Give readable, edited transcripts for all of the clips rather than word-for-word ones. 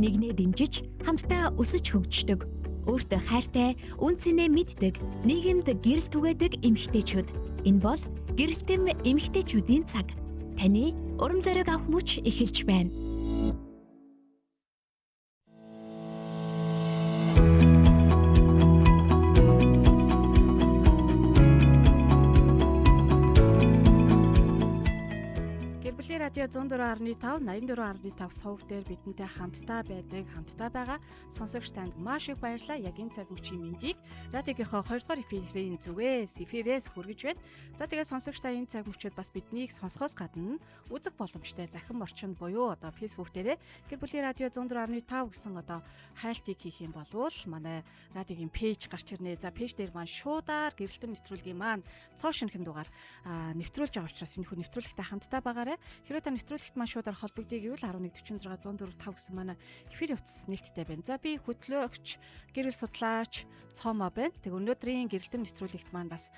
Нэгнээ дэмжиж, хамтдаа өсөж хөгждөг. Өөртөө хайртай, үн цэнээ мэддэг, нийгэмд гэрэл түгээдэг эмэгтэйчүүд. Энэ бол гэрэлтэм эмэгтэйчүүдийн цаг. Таны урам зориг авах мөч эхэлж байна. Гэр бүлийн радио 104.5 84.5 сувг дээр бидэнтэй хамтдаа байдаг, хамтдаа байгаа сонсогч танд маш их баярлалаа. Яг энэ цаг мөчийн мэндийг радиогийнхоо 2 дугаар эфирийн зүгээс эфирээс хүргэж байна. За тэгээд сонсогч та энэ цаг мөчид бас биднийг сонсохоос гадна үзэх боломжтой захин орчинд буюу одоо Facebook дээрээ Гэр бүлийн радио 104.5 гэсэн одоо хайлтыг хийх юм болвол манай радиогийн пэйж гарч ирнэ. За пэйж дээр маань шуудаар гэрэлтэм нэвтрүүлгийн маань цоо шинэхэн дугаар нэвтрүүлж байгаа учраас энэ хүү нэвтрүүлэгтэй хамтдаа байгаарай. Хэрвээ та нэвтрүүлэгт маань шуудаар холбогдъё гэвэл 1146 104 5 гэсэн манай эфир утас нээлттэй байна. За би хөтлөгч, гэрэл судлаач Цомо байна. Тэг өнөөдрийн гэрэлтэм нэвтрүүлэгт маань бас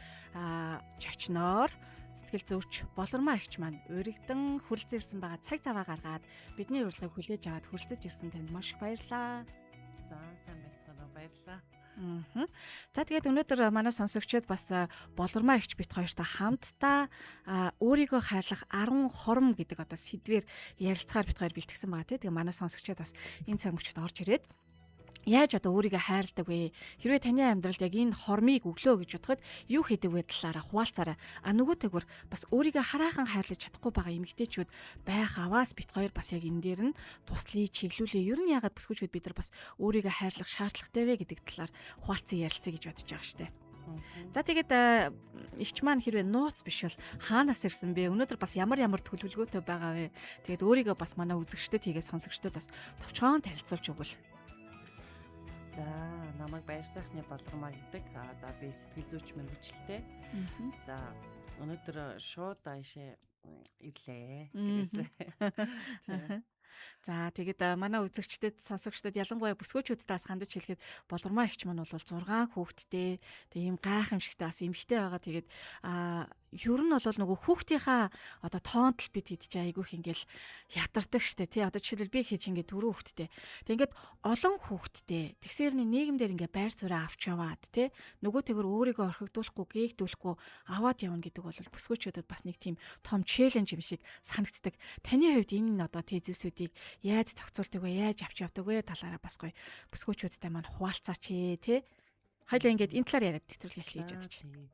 чочноор сэтгэл зүйч Болормоо эгч маань уригдан хүрэлцэн ирсэн байгаа. Цаг заваа гаргаад бидний урилгыг хүлээж аваад хүрэлцэж ирсэн танд маш их баярлалаа. За сайн байцгаана уу, баярлалаа. За тэгээд өнөөдөр манай сонсогчид бас Болормоо эгч бит хоёртой хамтдаа өөрийгөө хайрлах 10 хором гэдэг одоо сэдвээр ярилцахаар бит хоёр бэлтгэсэн байгаа тий. Тэгээд манай сонсогчид бас энэ цаг мөчид орж ирээд яаж одоо өөрийгөө хайрладаг вэ? Хэрвээ таны амьдралд яг энэ хормыг өглөө гэж бодоход юу хийдэг вэ талаараа хуваалцаарай. А нөгөө тэгвэр бас өөрийгөө хараахан хайрлаж чадахгүй байгаа эмэгтэйчүүд байх аваас бит хоёр бас яг энэ дээр нь туслая, чиглүүлээ. Ер нь яагаад бүсгүүчүүд бид нар бас өөрийгөө хайрлах шаардлагатай вэ гэдэг талаар хуваалцсан ярилцъя гэж бодож байгаа штэ. За тэгээд эгч маань хэрвээ нууц биш бол хаанаас ирсэн бэ? Өнөөдөр бас ямар ямар төлөвлөгөөтэй байгаа вэ? Тэгээд өөрийгөө бас манай үзэгчдэд хийгээ сонсогчдод бас товчхон танилцуулж өгвөл. За намайг Баяр сайхны Болормоо гэдэг. За би сэтгэл зүйч мэргэжилтэй. За өнөөдөр шууд аашаа ирлээ. Тэгээс. За тэгээд манай үзэгчдэд сонсогчдод ялангуяа бүсгүүчүүдэд бас хандаж хэлэхэд Болормоо эгч маань бол 6 хүүхэдтэй тэг ийм гайхамшигтай бас эмэгтэй байгаа. Тэгээд ер нь бол нөгөө хүүхдийнхаа одоо тоонтол бид хэд чи айгүйх ингээл ядардаг штэ тий. Одоо жишээлбэл би хийж ингээд 4 хүүхэдтэй. Тэг ингээд олон хүүхэдтэй. Тэгсээр нь нийгэмдэр ингээд байр сууриа авч яваад тий. Нөгөө тэгэр өөрийгөө орхигдуулахгүй, гээгдүүлэхгүй аваад явна гэдэг бол бүсгүүчүүдэд бас нэг тийм том челленж юм шиг санагддаг. Таны хувьд энэ одоо тий зүйлсүүдийг яаж зохицуулдаг вэ? Яаж авч явдаг вэ? Талаараа бас гоё бүсгүүчүүдтэй маань хуваалцаач ээ тий. Хоёлаа ингээд энэ талаар яриад нэвтрүүлэг эхлэе гэж бодож байна.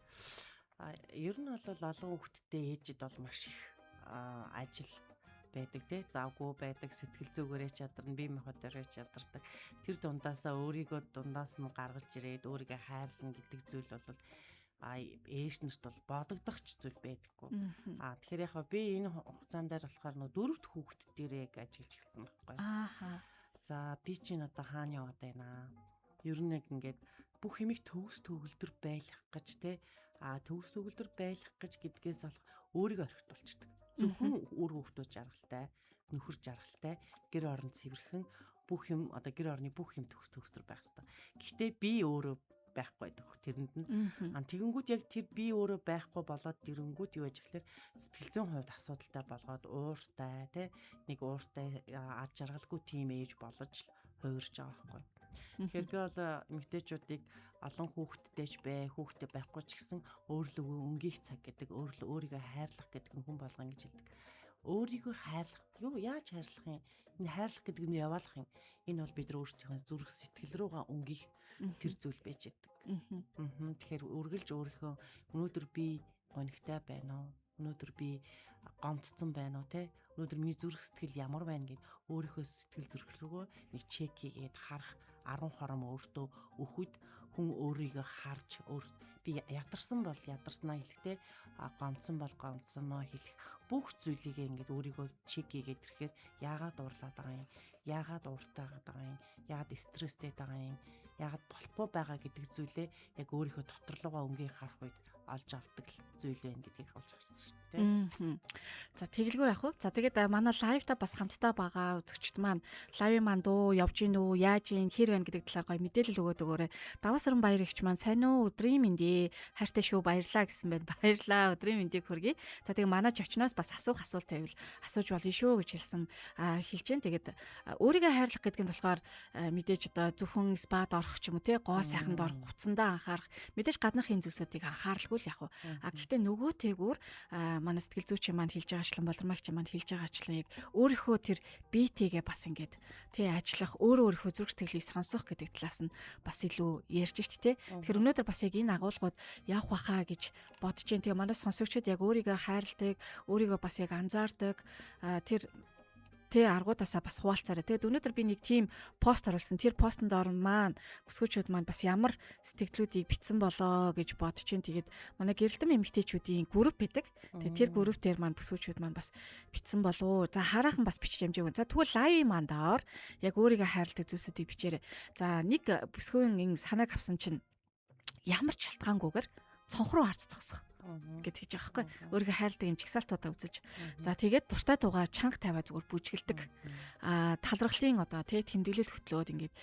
Ер нь бол олон хүүхэдтэй ээжид бол маш их ажил байдаг тий, завгүй байдаг, сэтгэл зүгээрээ ч ядарна, бие махбодороо ч ядардаг. Тэр дундаасаа өөрийгөө дундаас нь гаргаж ирээд өөрийгөө хайрлана гэдэг зүйл бол ээж нарт бол бодогдох ч зүйл байдаггүй. Тэгэхээр яг би энэ хугацаан дээр болохоор нөө 4 дахь хүүхэд дээрээ яг ажиллаж эхэлсэн байхгүй. Ааха. За би чинь одоо хаана яваад байна? Ер нь яг ингээд бүх юмыг төгс төгөлдөр байлгах гэж те, төгс төгөлдөр байлгах гэж гэдгээс болох өөрийгөө орхитуулчихдаг. Зөвхөн үр хүүхдүүд жаргалтай, нөхөр жаргалтай, гэр орон цэвэрхэн, бүх юм одоо гэр орны бүх юм төгс төгсдөр байх хэвээр. Гэхдээ би өөрөө байхгүй байдаг тэрэнд нь. Тэгэнгүүт яг тэр би өөрөө байхгүй болоод дэрэнгүүт юу яаж ихлээр сэтгэл зүйн хувьд асуудалтай болгоод ууртай те, нэг ууртай ад жаргалгүй тийм ээж болж хувирж байгаа байхгүй. Тэгэхээр би бол эмэгтэйчүүдийг олон хүүхэдтэй ч бай, хүүхэдтэй байхгүй ч гэсэн өөрлөгөө өнгөх цаг гэдэг, өөрийгөө хайрлах гэдэг нь хүн болгон гэж хэлдэг. Өөрийгөө хайрлах, юу яаж хайрлах юм? Энэ хайрлах гэдэг нь яваалах юм. Энэ бол бид нар өөрсдийнхөө зүрх сэтгэл рүүгээ өнгөх тэр зүйл байж байдаг. Тэгэхээр үргэлж өөрийнхөө өнөөдөр би гонигтай байна уу? Өнөөдөр би гомдсон байна уу те? Өнөөдөр миний зүрх сэтгэл ямар байна гэд өөрийнхөө сэтгэл зүрх рүүгээ нэг чек хийгээд харах 10 хором өөртөө өгөхөд хүн өөрийгөө харж өөр би ядарсан бол ядарснаа хэлэхтэй, гомдсон бол гомдсоноо хэлэх бүх зүйлийг ингээд өөрийгөө чек хийгээд ирэхээр яагаад уурлаад байгаа юм, яагаад ууртай байгаа юм, яагаад стресстэй байгаа юм, яагаад болохгүй байгаа гэдэг зүйлээ яг өөрийнхөө дотор руугаа өнгийг харах үед олж авдаг зүйл байна гэдгийг олж харсан шүү дээ. тий. За, тэгэлгүй яах вэ? За, тэгээд манай live та бас хамтдаа байгаа үзэгчд маань live маань дуу явж гин үү, яаж гин, хэр байна гэдэг талаар гоё мэдээлэл өгөөд өгөөрэй. Даваасран баяр ихч маань сайн уу, өдрийн мэндээ, хайртай шүү, баярлаа гэсэн байна. Баярлаа. Өдрийн мэндийг хүргэе. За, тэгээд манай зочноос бас асуух асуулт байвал асууж болно шүү гэж хэлсэн хэлж гин. Тэгээд өөрийгөө хайрлах гэдэг нь болохоор мэдээж одоо зөвхөн spa д орох ч юм уу те, гоо сайханд орох, хувцсандаа анхаарах, мэдээж гаднах энэ зүйлсүүдийг анхааралгүй л яг. А гэхдээ нөгөө тэгүр манай сэтгэл зүйч маань хэлж байгаачлан, болормагч маань хэлж байгаачлан яг өөрийнхөө тэр биетэйгээ бас ингээд тий ажиллах, өөрөө өөрийнхөө зүрх сэтгэлийг сонсох гэдэг талаас нь бас илүү ярьж шт тий. Тэгэхээр өнөөдөр бас яг энэ агуулгууд явах баха гэж бодож जैन. Тэгээ манай сонсогчид яг өөрийгөө хайрладаг, өөрийгөө бас яг анзаардаг тэр тэ аргуудаасаа бас хуваалцаарай. Тэгээд өнөөдөр би нэг тийм пост оруулсан. Тэр постэнд орон маань бүсгүүчүүд маань бас ямар сэтгэлдлүүдийг бичсэн болоо гэж бодож чинь. Тэгээд манай гэрэлтэн эмэгтэйчүүдийн групп байдаг. Тэгээд тэр групп дээр маань бүсгүүчүүд маань бас бичсэн болов. За, хараахан бас бичиж амжаагүй. За, тэгвэл live маань доор яг өөрийгөө хайрладаг зүйлсүүдийг бичээрэй. За, нэг бүсгүйн санааг авсан чинь ямар ч шалтгаангүйгээр цонх руу харц зогсох гэд хийж байгаа байхгүй. Өөрийгөө хайрладаг юм жигсаалтуудаа үзэж. За, тэгээд дуртай дуугаа чанга тавиа зүгээр бүжгэлдэг. Аа, талархлын одоо тий тэмдэглэл хөтлөөд ингээд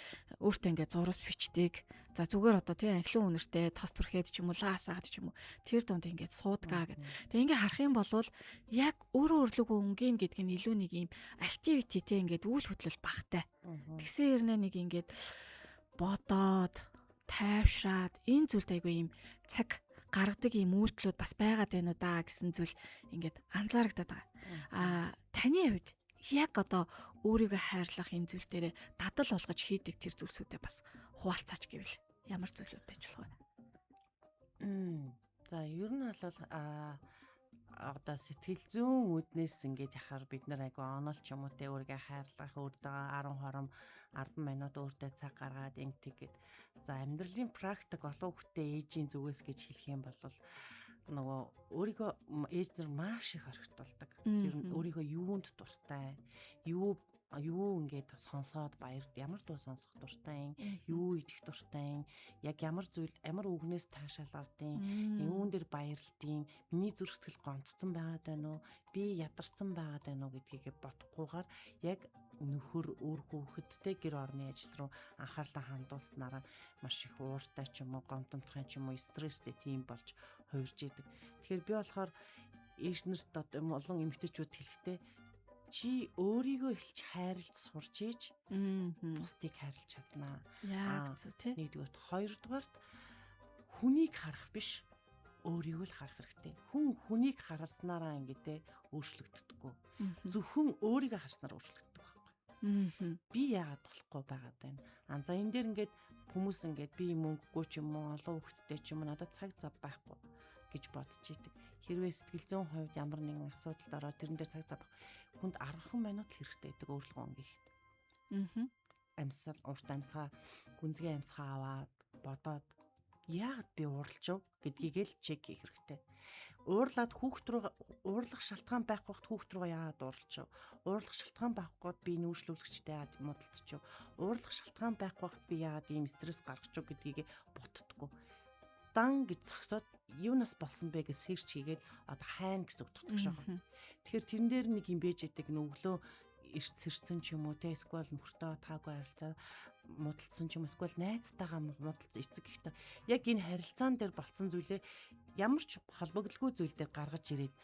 өөртөө ингээд зурус бичдэг. За, зүгээр одоо тий анхлын үнэртэй тос түрхэд ч юм уу, лаасаад ч юм уу, тэр дунд ингээд суудгаа гэд. Тэгээ ингээд харах юм бол яг өөрөө өөрлөгөө өнгийн гэдэг нь илүү нэг юм activity тий ингээд үйл хөдлөл багтай. Тэгсэн хэрнээ нэг ингээд бодоод тайвшраад энэ зүйлд айгүй юм цаг гаргадаг юм үйлдэлүүд бас байгаад байна уу да гэсэн зүйл ингээд анзаарагдаад байгаа. А таны хувьд яг одоо өөрийгөө хайрлах энэ зүйл дээрээ дадал болгож хийдэг тэр зүйлсүүдээ бас хуваалцаач гэвэл ямар зүйлүүд байж болох вэ? За, ер нь бол одоо сэтгэл зүйн үүднээс ингээд яхаар бид нар айгу онол ч юм уу те, өөрийгөө хайрлах, өөртөө 10 хором 10 минут өөртөө цаг гаргаад ингэ тэгээд. За, амьдралын практик олон хүүхдээ ээжийн зүгээс гэж хэлэх юм бол нөгөө өөрийгөө ээж нар маш их орхитолдог. Ер нь өөрийгөө юунд дуртай, юу юу ингээд сонсоод баяр, ямар дуу сонсох дуртай, юу идэх дуртай, яг ямар зүйл, ямар үгнээс таашаал авдیں، юун дээр баярлдیں، миний зүрх сэтгэл гомдсон байгаад байна уу, би ядарсан байгаад байна уу гэдгийг бодохгүйгээр яг нөхөр, үр хүүхэдтэй гэр орны ажил руу анхаарлаа хандуулснараа маш их ууртай ч юм уу, гомдомтхой ч юм уу, стресстэй тийм болж хувирж идэг. Тэгэхээр би болохоор ээж нарт, одоо олон эмэгтэйчүүд хэлэхдээ чи өөрийгөө эхэлж хайрлж сурч ийж бусдыг хайрлж чаднаа. Яг зөв тий. Нэгдүгээрт, хоёрдугаарт хүнийг харах биш, өөрийгөө л харах хэрэгтэй. Хүн хүнийг харснараа ингээд өөрчлөгддөггүй. Зөвхөн өөрийгөө харснаар өөрчлөгддөг байхгүй. Би яагаад болохгүй байгаад байна? А за, энэ дээр ингээд хүмүүс ингээд би мөнгөгүй ч юм уу, олон хүүхэдтэй ч юм уу, надад цаг зав байхгүй гэж бодож идэг. Хэрвээ сэтгэл зүйн хувьд ямар нэгэн асуудалд ороод тэрэн дээр цаг зав хүнд 10 минут л хэрэгтэй байдаг өөрлөгөө өнгөхэд. Амьсгал, урт амьсгаа, гүнзгий амьсгаа аваад бодоод яагаад би уурлж гэдгийг л check хийх хэрэгтэй. Уурлаад хүүхд рүү уурлах шалтгаан байхгүй хот хүүхд рүү яагаад уурлж? Уурлах шалтгаан байхгүй би нүүршлүүлэгчтэй яагаад муудалцчих? Уурлах шалтгаан байхгүй хот би яагаад ийм стресс гаргаж гэдгийг ботдоггүй. Дан гэж зогсоод юунаас болсон бэ гэж search хийгээд одоо хайна гэсэн үг дотгошоо. Тэгэхээр тэрэн дээр нэг юм бэж идэг, нүглөө эрт сэрцэн ч юм уу те, эсвэл нөхөртөө таагүй харилцаа муудалцсан ч юм, эсвэл найзтайгаа муудалцсан, эцэг ихтэй яг энэ харилцаан дээр болцсон зүйлээ ямар ч холбогдолгүй зүйл дээр гаргаж ирээд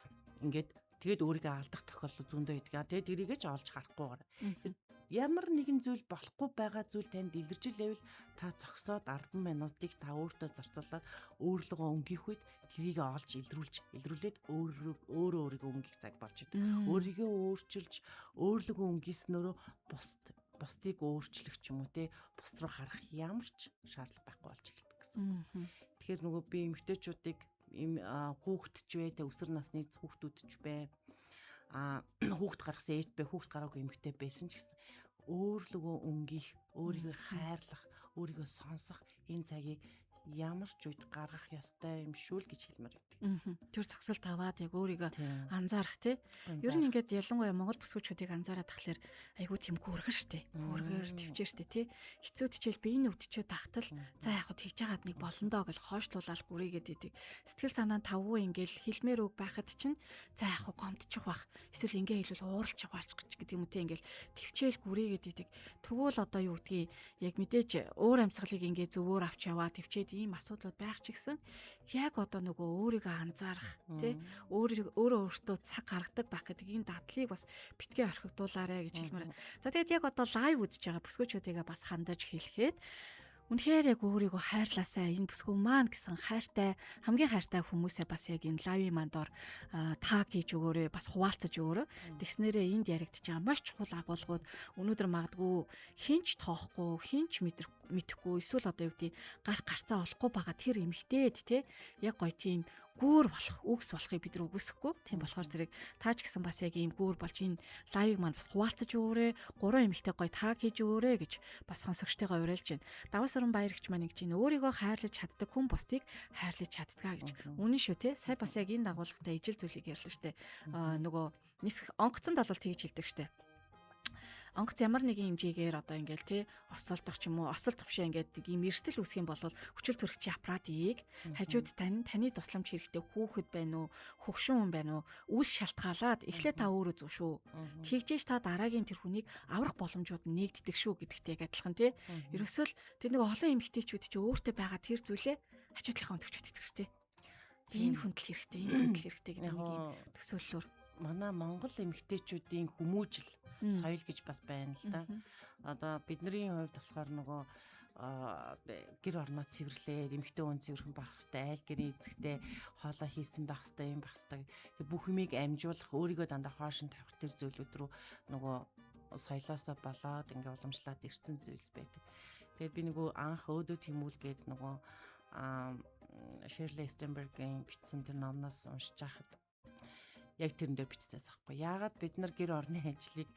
ингээд тэгээд өөрийгөө алдах тохиолдол зөндөө байдаг. Тэгээд тэрийгэ ч олж харахгүйгээр ямар нэгэн зүйл болохгүй байгаа зүйл танд илэрч илээвэл та зогсоод 10 минутыг та өөртөө зарцуулаад өөрлөгөө өнгөх үед тэрийг олж илрүүлж илрүүлээд өөрөө өөрийгөө өнгөх цаг болж идэг. Өөрийгөө өөрчилж өөрлөгөө өнгөснөөрөө бусдыг өөрчлөх ч юм уу те, бусд руу харах ямар ч шаардлага байхгүй болж эхэлдэг гэсэн. Тэгэхээр нөгөө би эмэгтэйчүүдийг им хүүхэд ч бай те, өсвөр насны хүүхдүүд ч бай, хүүхэд гаргасан ээж бай, хүүхэд гараагүй эмэгтэй байсан ч гэсэн өөрлөгөө өнгөх, өөрийгөө хайрлах, өөрийгөө сонсох энэ цагийг Ямар ч үед гаргах ёстой юм шүү л гэж хэлмээр байдаг. Тэр зогсолт аваад яг өөрийгөө анзаарах тий. Ер нь ингээд ялангуяа Монгол бүсгүүчүүдийг анзаараад тахлаар айгүй тийм гүргэн штэ. Гүргэр төвчээр штэ тий. Хэцүү хичээл би энэ өвдчөө тахтал за яг хөө тэгж жагаад нэг болондоо гэж хойшлуулаад гүрийгээд идэг. Сэтгэл санаа нь тавгүй ингээл хэлмээр үг байхад чинь за яг хөө гомдчих бах. Эсвэл ингээ хэлвэл ууралчих баач гэдэг юм уу тий ингээл төвчээл гүрийгээд идэг. Тэгвэл одоо юу гэдгийг яг мэдээж уур амьсгалыг ингээ зөвөр авч яваа төвчээд ийм асуудлууд байх ч гэсэн яг одоо нөгөө өөрийгөө анзаарах тий өөрөө өөртөө цаг гаргадаг байх гэдэг энэ дадлыг бас битгий орхигдуулаарэ гэж хэлмээр. За тэгээд яг одоо live үзэж байгаа бүсгүүчүүдийгээ бас хандаж хэлэхэд үнэхээр яг өөрийгөө хайрлаасай, энэ бүсгүй маань гэсэн хайртай, хамгийн хайртай хүмүүсээ бас яг энэ live маань дор tag хийж өгөөрэй, бас хуваалцаж өгөөрэй. Тэгснээрээ энд яригдж байгаа маш чухал агуулгууд өнөөдөр магадгүй хэн ч тоохгүй, хэн ч мэдэхгүй эсвэл одоо юу гэдэг гар гарцаа олохгүй байгаа тэр эмэгтэйд те яг гоё тийм гүүр болох, үгс болохыг бид нар үгүйсэхгүй. Тийм болохоор зэрэг таа ч гэсэн бас яг ийм гүүр болж энэ live ыг маань бас хуваалцаж өгөөрэй. Гурван эмэгтэй гоё tag хийж өгөөрэй гэж бас сонсогчтойгоо уриалж байна. Даваас орон баярагч маань ингэж байна. Өөрийгөө хайрлаж чаддаг хүн бусдыг хайрлаж чаддгаа гэж. Үнэн шүү те. Сая бас яг энэ дагуулгатай ижил зүйлийг ярьлаа штэ. Нөгөө нисэх онгоцонд бол тэгж хэлдэг штэ. Онгоц ямар нэгэн хэмжээгээр одоо ингээл тий осолдох ч юм уу, осолдох бишээ, ингээд ийм эрсдэл үүсэх юм бол хүчил төрөгчийн аппаратыг хажууд тань таны тусламж хэрэгтэй хүүхэд байна уу, хөгшин хүн байна уу, үл шалтгаалаад эхлээ та өөрөө зү шүү. Тэгжээж та дараагийн тэр хүнийг аврах боломжууд нь нэгддэг шүү гэдэгтэй яг адилхан тий. Ерөөсөө л тэр нэг олон эмэгтэйчүүд чи өөртөө байгаа тэр зүйлээ хажуу талынхаа хүнд өгч өгдөг шүү дээ. Энэ хүндэл хэрэгтэй, энэ хүндэл хэрэгтэй гэдэг нэг юм төсөөллөөр. Манай Монгол эмэгтэйчүүдийн хүмүүжил соёл гэж бас байна л да. Одоо бидний хувьд болохоор нөгөө гэр орноо цэвэрлээд эмэгтэй хүн цэвэрхэн байх хэрэгтэй, айл гэрийн эзэгтэй хоолоо хийсэн байх хэрэгтэй, юм байх хэрэгтэй. Тэг бүх юмыг амжуулах, өөрийгөө дандаа хоош нь тавих тэр зүйлүүд рүү нөгөө соёлоосоо болоод ингээ уламжлаад ирсэн зүйлс байдаг. Тэгээд би нөгөө анх өөдөө тэмүүлгээд нөгөө Шерли Стенбергийн бичсэн тэр номноос уншиж байхад яг тэрэн дээр бичсээс аахгүй. Яагаад бид нар гэр орны ажлыг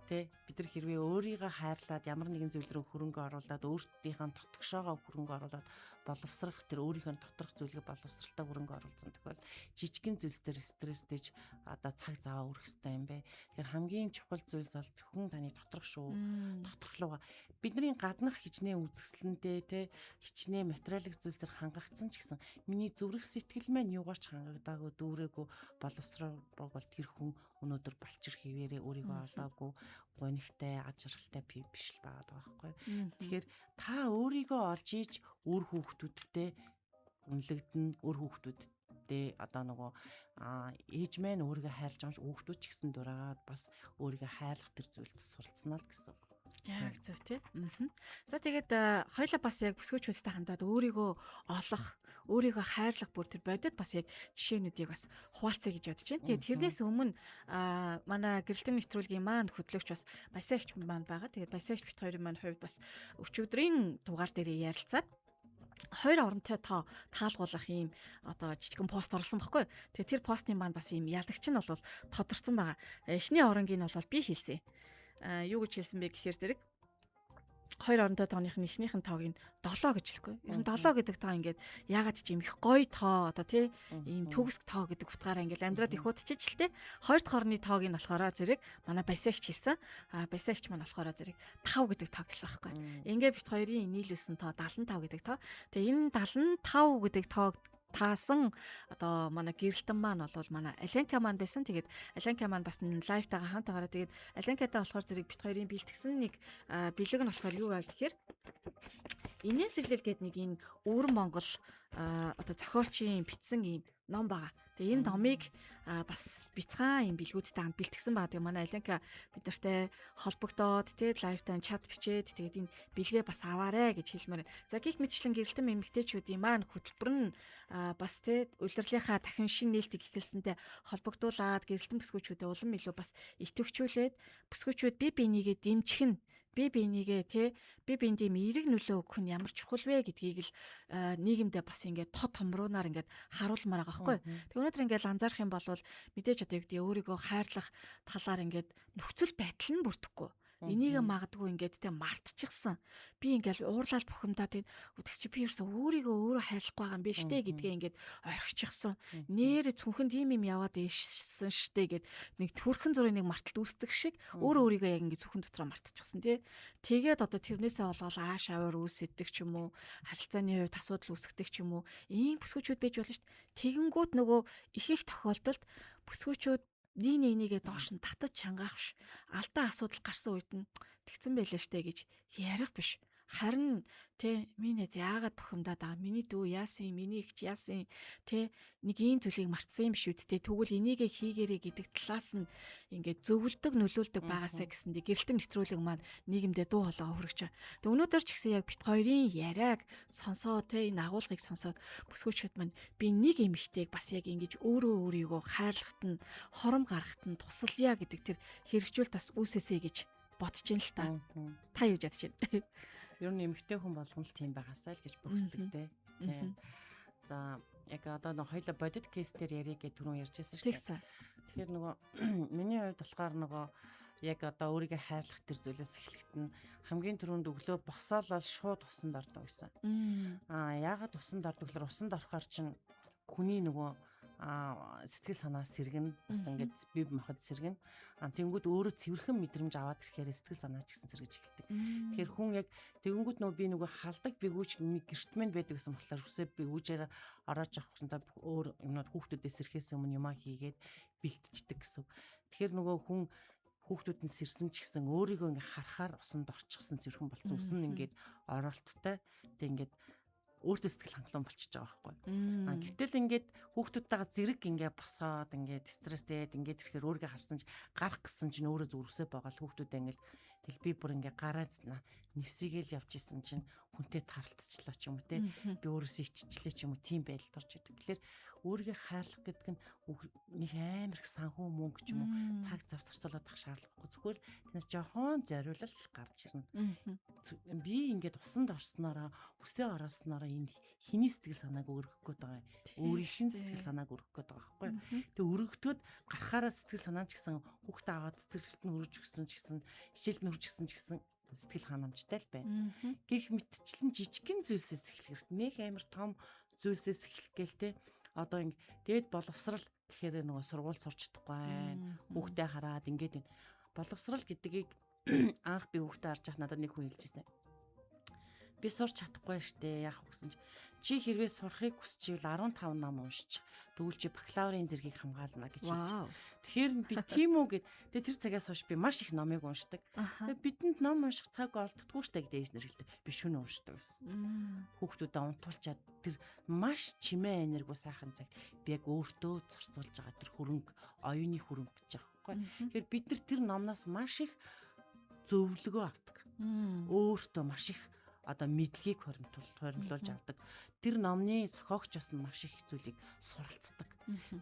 тэ бид нар хэрвээ өөрийгөө хайрлаад ямар нэгэн зүйл рүү хөрөнгө оруулаад, өөртөөхөө дотгошоогоо хөрөнгө оруулаад боловсрох, тэр өөрийнхөө доторх зүйлгээ боловсралтай хөрөнгө оруулсан тохиолдолд жижигэн зүйлс дээр стресстэйж одоо цаг заваа өрөх хэрэгтэй юм бэ. Тэгэхээр хамгийн чухал зүйлс бол зөвхөн таны доторх шүү. Доторхлууга бидний гаднах хичнээн үзэсгэлэнтэй те хичнээн материалын зүйлсээр хангагдсан ч гэсэн миний зүрх сэтгэл маань юугаар ч хангагдаагүй, дүүрээгүй, боловсроогүй бол тэр хүн өнөөдөр балчир хэвээрээ өөрийгөө олоогүй, гунигтай, ад жаргалтай биш л байгаа байхгүй. Тэгэхээр та өөрийгөө олж иж үр хүүхдүүдтэй үнэлэгдэн, үр хүүхдүүдтэй одоо нөгөө ээж маань өөрийгөө хайрлаж байгаа юм шиг хүүхдүүд ч гэсэн дураагаад бас өөрийгөө хайрлах тэр зүйлд суралцнаа л гэсэн үг. Яг зөв тий. За тэгээд хоёлаа бас яг бүсгүүчүүдтэй хандаад өөрийгөө олох, өөрийгөө хайрлах бүр тэр бодит бас яг жишээнүүдийг бас хуваалцъя гэж бодож байна. Тэгээд тэрнээс өмнө манай гэрэлтэн нэвтрүүлгийн маань хөтлөгч бас Баясагч маань байгаа. Тэгээд Баясагч бит хоёрын маань хувьд бас өчигдрийн дугаар дээрээ ярилцаад хоёр оронтой тоо таалгуулах ийм одоо жижигэн пост оруулсан баггүй. Тэгээ тэр постын маань бас ийм ялагч нь бол тодорцсон байгаа. Эхний оронгийг нь бол би хэлсэн. Юу гэж хэлсэн бэ гэхээр зэрэг хоёр оронтой тооных нь эхнийх нь тоог нь 7 гэж хэлэхгүй. Ер нь 7 гэдэг тоо ингээд яагаад ч юм их гоё тоо одоо тий ийм төгсг тоо гэдэг утгаараа ингээд амьдраад их удчиж л тий. Хоёр дахь орны тоог нь болохоор зэрэг манай Баясагч хэлсэн. А Баясагч маань болохоор зэрэг 5 гэдэг тоо гэсэн байхгүй. Ингээд бит хоёрын нийлүүлсэн тоо 75 гэдэг тоо. Тэгээ энэ 75 гэдэг тоог таасан одоо манай гэрэлтэн маань бол манай Аленка маань байсан. Тэгээд Аленка маань бас live тайгаа хамт байгаараа. Тэгээд Аленкатай болохоор зэрэг бит хоёрын бэлтгэсэн нэг бэлэг нь болохоор юу байв гэхээр Инээсэглэл гэдэг нэг энэ өвөр Монгол одоо зохиолчийн бичсэн ийм ном байгаа. Тэгээ энэ номыг бас бяцхан юм бэлгүүдтэй хамт бэлтгэсэн байгаа. Тэгээ манай Аленка бид нартай холбогдоод тий live time chat бичээд тэгээд энэ бэлгээ бас аваарэ гэж хэлмээр. За гих мэтчлэн гэрэлтэн эмэгтэйчүүдийн маань хөтөлбөр нь бас тий улирлынхаа дахин шин нээлтийг эхэлсэнтэй холбогдуулаад гэрэлтэн бүсгүүчүүдэд улам илүү бас идэвхжүүлээд бүсгүүчүүд бие бинийгээ дэмжих нь, бие бинийгээ тий бие биед ийм эерэг нөлөө өгөх нь ямар чухал вэ гэдгийг л нийгэмдээ бас ингээд тод томруунаар ингээд харуулмаар байгаа байхгүй. Тэг өнөөдөр ингээд анзаарах юм бол мэдээж одоо юу гэдэг өөрийгөө хайрлах талаар ингээд нөхцөл байдал нь бүрдэхгүй. Энийг магадгүй ингээд те мартчихсан. Би ингээл уурлал бухимдаад энэ үтгэс чи би ерөөсөө өөрийгөө өөрөө хайрлахгүй байгаа юм биш үү гэдгээ ингээд орхичихсан. Нэр цүнхэнд ийм юм яваад ирсэн штэ гэд нэг төрхөн зургийн нэг марталт үүсдэг шиг өөрөө өөрийгөө яг ингээд цүнхэн дотроо мартчихсан тий. Тэгээд одоо тэрнээсээ болоод ааш аваар үүсэдэг ч юм уу, харилцааны хувьд асуудал үүсгдэг ч юм уу, ийм бүсгүүчүүд байж болно штэ. Тэгэнгүүт нөгөө их их тохиолдолд бүсгүүчүүд нэг нэгээ доош нь татаж чангаах биш. Алдаа асуудал гарсан үед нь тэгсэн байлаа штэ гэж ярих биш. Харин тэ миний найз яагаад бухимдаад байгаа? Миний дүү яасан? Миний эгч яасан? Тэ нэг ийм зүйлийг мартсан юм биш үү? Тэ тэгвэл энийгээ хийгэрээ гэдэг талаас нь ингээд зөвлөдөг, нөлөөлдөг байгаасаа гэсэндээ гэрэлтэн нэвтрүүлэг маань нийгэмдээ дуу хоолойгоо хүргэж байгаа. Тэг өнөөдөр ч гэсэн яг бит хоёрын яриаг сонсоо тэ энэ агуулгыг сонсоод бүсгүүчүүд маань би нэг эмэгтэйг бас яг ингэж өөрөө өөрийгөө хайрлахад нь хором гаргахад нь тусалъя гэдэг тэр хэрэгжүүл бас үүсээсэй гэж бодож ин л та. Та юу бодож байна? Ер нь эмэгтэй хүн болгон л тийм байгаасай л гэж бөхсдөг те. Тийм. За яг одоо нэг хоёлаа бодит кейс дээр ярих гэж түрүүн ярьжсэн шүү дээ. Тэгэхээр нөгөө миний хувьд болохоор нөгөө яг одоо өөрийгөө хайрлах тэр зүйлээс эхлэхэд нь хамгийн түрүүнд өглөө босоолол шууд усанд ордог гэсэн. Аа яагаад усанд ордог гэхээр усанд орохоор чинь хүний нөгөө сэтгэл санаа сэргэн бас ингээд бие махбод сэргэн. Тэнгүүд өөрөө цэвэрхэн мэдрэмж аваад ирэхээр сэтгэл санаа ч гэсэн сэргэж эхэлдэг. Тэгэхээр хүн яг тэгэнгүүт нөгөө би нөгөө халдаг бигүүч гэрт мэн байдаг гэсэн болохоор үсээ бигүүжээр ороож авах гэсэн өөр юмнууд хүүхдүүдээс сэрхээс өмнө юмаа хийгээд бэлтждэг гэсэн. Тэгэхээр нөгөө хүн хүүхдүүд нь сэрсэн ч гэсэн өөрийгөө ингээ харахаар усанд орчихсон цэвэрхэн болсон. Ус нь ингээд оролттой. Тэг ингээд өөртөө сэтгэл хангалуун болчихж байгаа байхгүй. А гэтэл ингээд хүүхдүүдтэйгээ зэрэг ингээ босоод ингээд стресстэй ингээд ирэхээр өөрийгөө харсан ч гарах гэсэн чинь өөрөө зүрхсээ байгаа л хүүхдүүдээ ингээд Тэгэл би бүр ингээ гараад нэвсийгээл явж исэн чинь хүнтэй таралтчлаа ч юм уу те. Би өөрөөсөө иччихлээ ч юм уу тийм байдалд орж идэг. Тэгэхээр өөрийгөө хайрлах гэдэг нь нэг амар их санхүү мөнгө ч юм уу цаг зав зарцуулаад ах шаардлагагүй. Зүгээр танаас жохон зориулалт гарч ирнэ. Би ингээд усанд орсноороо үсээ орооснороо энэ хиний сэтгэл санааг өргөх гээд байгаа юм. Өөрийнх нь сэтгэл санааг өргөх гээд байгаа байхгүй. Тэгээ өргөдөхөд гарахаараа сэтгэл санаа ч гэсэн хүүхдээ аваад сэтгэлд нь өргөж өгсөн ч гэсэн хичээлд нь өргөж өгсөн ч гэсэн сэтгэл ханамжтай л байна. Гэх мэтчлэн жижигхэн зүйлсээс эхлэх хэрэгтэй. Нэх амар том зүйлсээс эхлэх гээл те. Одоо ингэ дээд боловсрал гэхээр нөгөө сургууль сурч чадахгүй байна. Хүүхдээ хараад ингээд энэ боловсрал гэдгийг анх би хүүхдээ харж байхад надад нэг хүн хэлж ирсэн. Би сурч чадахгүй штэ яах вэ гэсэн чи чи хэрвээ сурахыг хүсчихвэл 15 ном уншчих. Тэгвэл чи бакалаврын зэргийг хамгаална гэж хэлсэн. Тэгэхээр би тийм үү гэд тэгээ тэр цагаас хойш би маш их номыг уншдаг. Тэгээ бидэнд ном унших цаг олддоггүй штэ гэдэг ээж нар хэлдэг. Би шөнө уншдаг гэсэн. Хүүхдүүдэд унтуулчаад тэр маш чимээ энергиу сайхан цагт би яг өөртөө зарцуулж байгаа тэр хөрөнгө, оюуны хөрөнгө гэж байгаа байхгүй. Тэгэхээр бид нар тэр номноос маш их зөвлөгөө авдаг. Өөртөө маш их одоо мэдлэгийг хоримтлуулж авдаг. Тэр номны зохиогч бас маш их зүйлийг суралцдаг.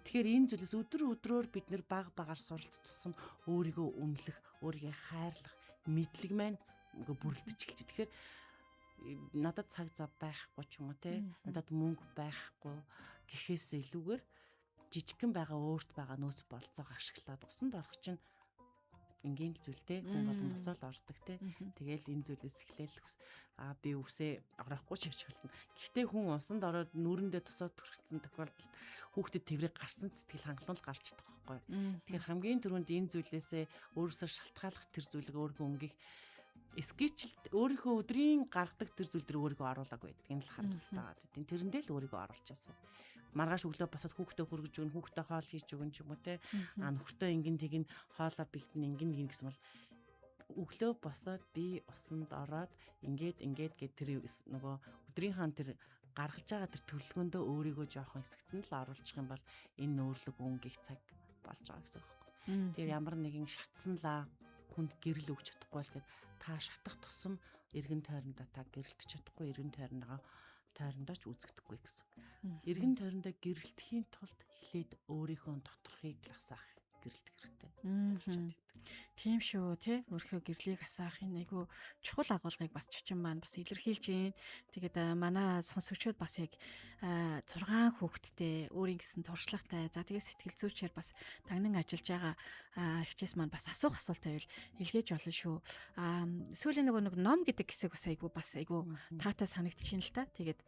Тэгэхээр энэ зүйлээс өдөр өдрөөр бид нэр баг багаар суралцах тусам өөрийгөө үнэлэх, өөрийгөө хайрлах мэдлэг маань ингээ бүрэлдэж эхэлж. Тэгэхээр надад цаг зав байхгүй ч юм уу те надад мөнгө байхгүй гэхээс илүүгээр жижигхэн байгаа өөрт байгаа нөөц болцоог ашиглаад усанд орох чинь энгийн л зүйл те хүн болон босоод ордог те. Тэгэл энэ зүйлээс эхлээл а би үсээ орохгүй ч гэж болно. Гэхдээ хүн усанд ороод нүрэндээ тусаад төрчихсөн тохиолдолд хүүхдэд тэврэг гарсан сэтгэл хангалуун л гарч чадах байхгүй. Тэгэхээр хамгийн түрүүнд энэ зүйлээсээ өөрөөсөө шалтгааллах тэр зүйлийг өөрийгөө өнгөх скетчлд өөрийнхөө өдрийн гаргадаг тэр зүйл дээр өөрийгөө оруулаагүй байдаг. Энэ л харамсалтай байгаа. Тэрэндээ л өөрийгөө оруулчихсан. Маргааш өглөө босоод хүүхдээ хөргөж өгнө, хүүхдээ хоол хийж өгнө ч юм уу те. А нөхөртөө ингэн тэгин хоолоо бэлтэн ингэн гин гэсэн бол өглөө босоод би усанд ороод ингээд ингээд гэд тэр нөгөө өдрийнхаа тэр гаргаж байгаа тэр төлөвлөгөөндөө өөрийгөө жоохон хэсэгт нь л оруулчих юм бол энэ нөөрлөг өнгөх цаг болж байгаа гэсэн үг байхгүй. Тэр ямар нэгэн шатсанлаа хүнд гэрэл өгч чадахгүй л гэд та шатах тусам эргэн тойрондоо та гэрэлтэж чадахгүй, эргэн тойрондоо тойрондоо ч үзэгдэхгүй гэсэн. Эргэн тойрондоо гэрэлтэхийн тулд эхлээд өөрийнхөө доторхыг л асаах гэрэлтэх хэрэгтэй. Тийм шүү, тий. Өөрийнхөө гэрлийг асаах энэ айгүй чухал агуулгыг бас чочин маань бас илэрхийлж байна. Тэгээд манай сонсогчдод бас яг 6 хүүхэдтэй өөрийн гэсэн туршлагатай. За тэгээд сэтгэл зүйчээр бас тагнан ажиллаж байгаа хичээс маань бас асуух асуулт байвал илгээж болно шүү. Аа, сүүлийн нөгөө нэг ном гэдэг хэсэг бас айгүй таатай санагдчихээн л та. Тэгээд